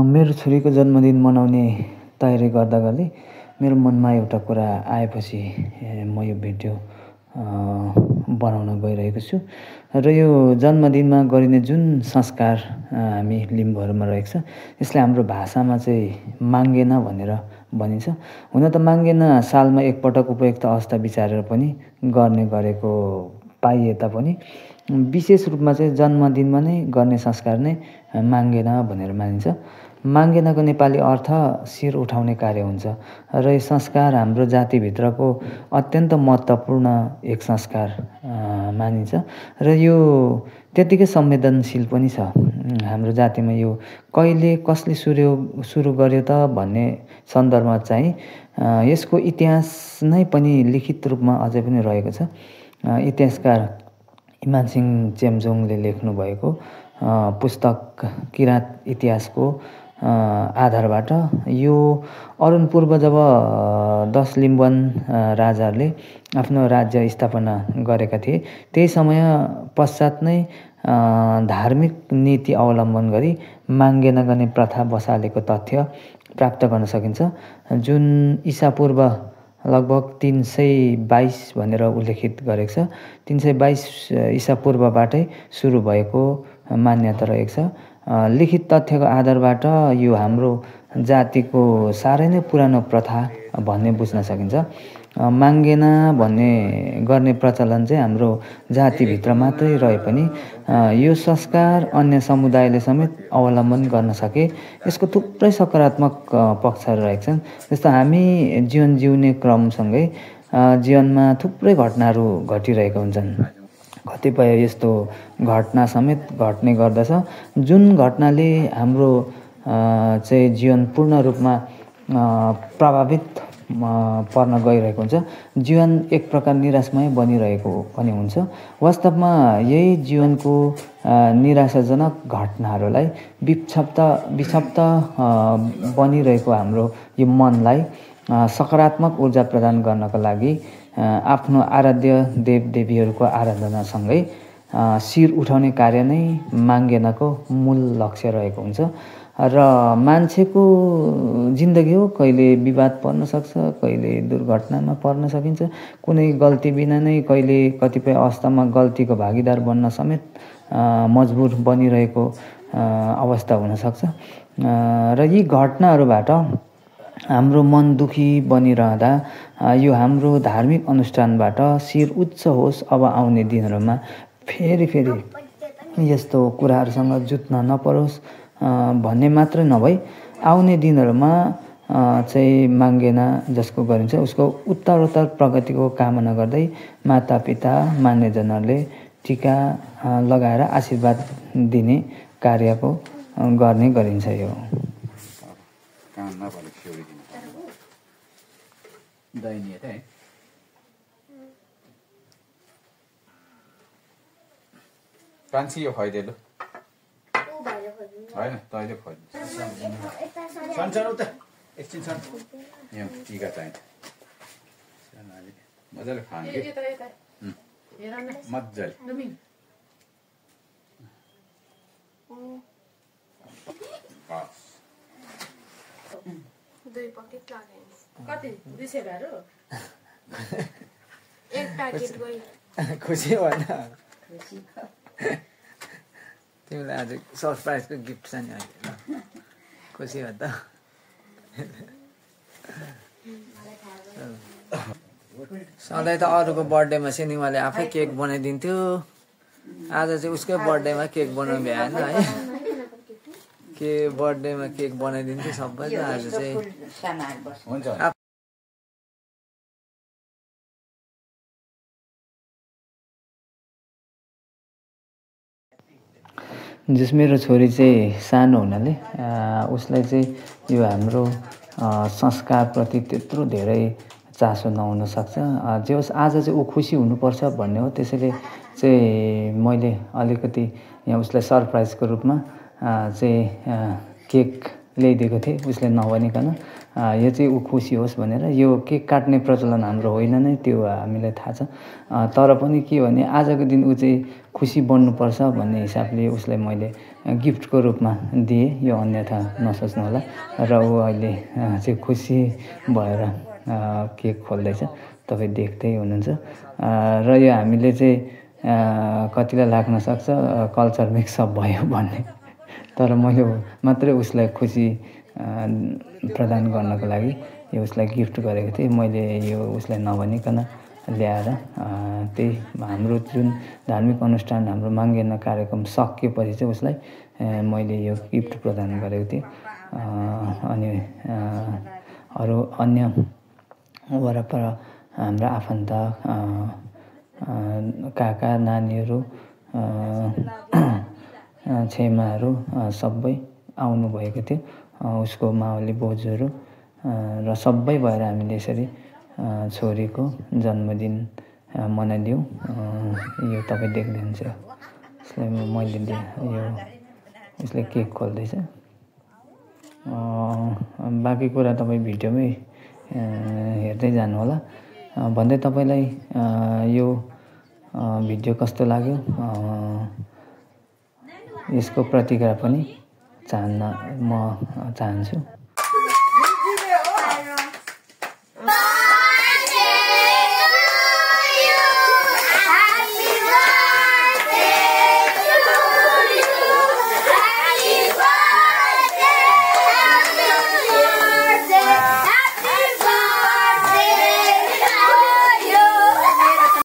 मेरो छोरीको जन्मदिन मनाउने तयारी गर्दै मेरो मनमा एउटा कुरा आएपछि म यो भिडियो बनाउन गइरहेको छु। र यो जन्मदिनमा गरिने जुन संस्कार हामी लिम्बूहरूमा रहेको छ, यसले हाम्रो भाषामा चाहिँ माङ्गेना भनेर भनिन्छ। हुन त माङ्गेना सालमा एकपटक उपयुक्त अवस्था विचारेर पनि गर्ने गरेको पाइए तापनि विशेष रूपमा चाहिँ जन्मदिनमा नै गर्ने संस्कार नै माङ्गेना भनेर मानिन्छ। माङ्गेनाको नेपाली अर्थ शिर उठाउने कार्य हुन्छ र यो संस्कार हाम्रो जातिभित्रको अत्यन्त महत्त्वपूर्ण एक संस्कार मानिन्छ र यो त्यत्तिकै संवेदनशील पनि छ। हाम्रो जातिमा यो कहिले कसले सुरु गर्यो त भन्ने सन्दर्भमा चाहिँ यसको इतिहास नै पनि लिखित रूपमा अझै पनि रहेको छ। इतिहासकार इमानसिंह चेम्जोङले लेख्नुभएको पुस्तक किराँत इतिहासको आधारबाट यो अरुण पूर्व जब 10 लिम्बुवान राजाहरूले आफ्नो राज्य स्थापना गरेका थिए, त्यही समय पश्चात नै धार्मिक नीति अवलम्बन गरी माङ्गेना गर्ने प्रथा बसालेको तथ्य प्राप्त गर्न सकिन्छ, जुन ईसापूर्व लगभग 322 भनेर उल्लेखित गरेको छ। 322 ईसापूर्वबाटै सुरु भएको मान्यता रहेको छ। लिखित तथ्यको आधारबाट यो हाम्रो जातिको साह्रै नै पुरानो प्रथा भन्ने बुझ्न सकिन्छ। माङ्गेना भन्ने गर्ने प्रचलन चाहिँ हाम्रो जातिभित्र मात्रै रहे पनि यो संस्कार अन्य समुदायले समेत अवलम्बन गर्न सके यसको थुप्रै सकारात्मक पक्षहरू रहेका छन्। जस्तो हामी जीवन जिउने क्रमसँगै जीवनमा थुप्रै घटनाहरू घटिरहेका हुन्छन्। कतिपय यस्तो घटना समेत घट्ने गर्दछ जुन घटनाले हाम्रो चाहिँ जीवन पूर्ण रूपमा प्रभावित पर्न गइरहेको हुन्छ। जीवन एक प्रकार निराशमय बनिरहेको पनि हुन्छ। वास्तवमा यही जीवनको निराशाजनक घटनाहरूलाई विक्षिप्त बनिरहेको हाम्रो यो मनलाई सकारात्मक ऊर्जा प्रदान गर्नको लागि आफ्नो आराध्य देवदेवीहरूको आराधनासँगै शिर उठाउने कार्य नै माङ्गेनाको मूल लक्ष्य रहेको हुन्छ। र मान्छेको जिन्दगी हो, कहिले विवाद पर्न सक्छ, कहिले दुर्घटनामा पर्न सकिन्छ, कुनै गल्ती बिना नै कहिले कतिपय अवस्थामा गल्तीको भागीदार बन्न समेत मजबुर बनिरहेको अवस्था हुनसक्छ। र यी घटनाहरूबाट हाम्रो मन दुखी बनिरहँदा यो हाम्रो धार्मिक अनुष्ठानबाट शिर उच्च होस्, अब आउने दिनहरूमा फेरि यस्तो कुराहरूसँग जुत्न नपरोस् भन्ने मात्रै नभई आउने दिनहरूमा चाहिँ माङ्गेना जसको गरिन्छ उसको उत्तरोत्तर प्रगतिको कामना गर्दै मातापिता मान्यजनहरूले टिका लगाएर आशीर्वाद दिने कार्यको गर्ने गरिन्छ। यो कान्छी यो खुवाइदिए लु होइन तैँले खुवाइदिनु सानो त एकछिन सानो यहाँ टिका चाहिन्छ मजाले खानु मजाले दुई पकेट लाग्यो। कति 200 भयो एक प्याकेट गयो। खुसी भएन तिमीलाई आज सरप्राइजको गिफ्ट छ नि अहिले खुसी भयो त। सधैँ त अरूको बर्थडेमा सिनेमाले आफै केक बनाइदिन्थ्यो, आज चाहिँ उसकै बर्थडेमा केक बनाउनु भ्याएन है। के बर्थडेमा केक बनाइदिन्थ्यो सबै त आज चाहिँ जस मेरो छोरी चाहिँ सानो हुनाले उसलाई चाहिँ यो हाम्रो संस्कारप्रति त्यत्रो धेरै चासो नहुन सक्छ। जे होस् आज चाहिँ ऊ खुसी हुनुपर्छ भन्ने हो, त्यसैले चाहिँ मैले अलिकति यहाँ उसलाई सरप्राइजको रूपमा चाहिँ केक ल्याइदिएको थिएँ उसले नभनिकन। यो चाहिँ ऊ खुसी होस् भनेर। यो केक काट्ने प्रचलन हाम्रो होइन नै, त्यो हामीलाई थाहा छ। तर पनि के भने आजको दिन ऊ चाहिँ खुसी बन्नुपर्छ भन्ने हिसाबले उसलाई मैले गिफ्टको रूपमा दिएँ, यो अन्यथा नसोच्नु होला। र ऊ अहिले चाहिँ खुसी भएर केक खोल्दैछ, तपाईँ देख्दै हुनुहुन्छ। र यो हामीले चाहिँ कतिलाई लाग्न सक्छ कल्चर मिक्सअप भयो भन्ने, तर मैले मात्रै उसलाई खुसी प्रदान गर्नको लागि यो उसलाई गिफ्ट गरेको थिएँ। मैले यो उसलाई नभनिकन ल्याएर त्यही हाम्रो जुन धार्मिक अनुष्ठान, हाम्रो माङ्गेर्ना कार्यक्रम सकिएपछि चाहिँ उसलाई मैले यो गिफ्ट प्रदान गरेको थिएँ। अनि अरू अन्य वरपर हाम्रा आफन्त, काका नानीहरू, छेमाहरू सबै आउनुभएको थियो, उसको मावली बोजूहरू र सबै भएर हामीले यसरी छोरीको जन्मदिन मनाइदियौँ। यो तपाईँ देख्दै हुनुहुन्छ, उसलाई मैले यो उसले केक खोल्दैछ। बाँकी कुरा तपाईँ भिडियोमै हेर्दै जानु होला। भन्दै तपाईँलाई यो भिडियो कस्तो लाग्यो यसको प्रतिक्रिया पनि म चाहन्छु।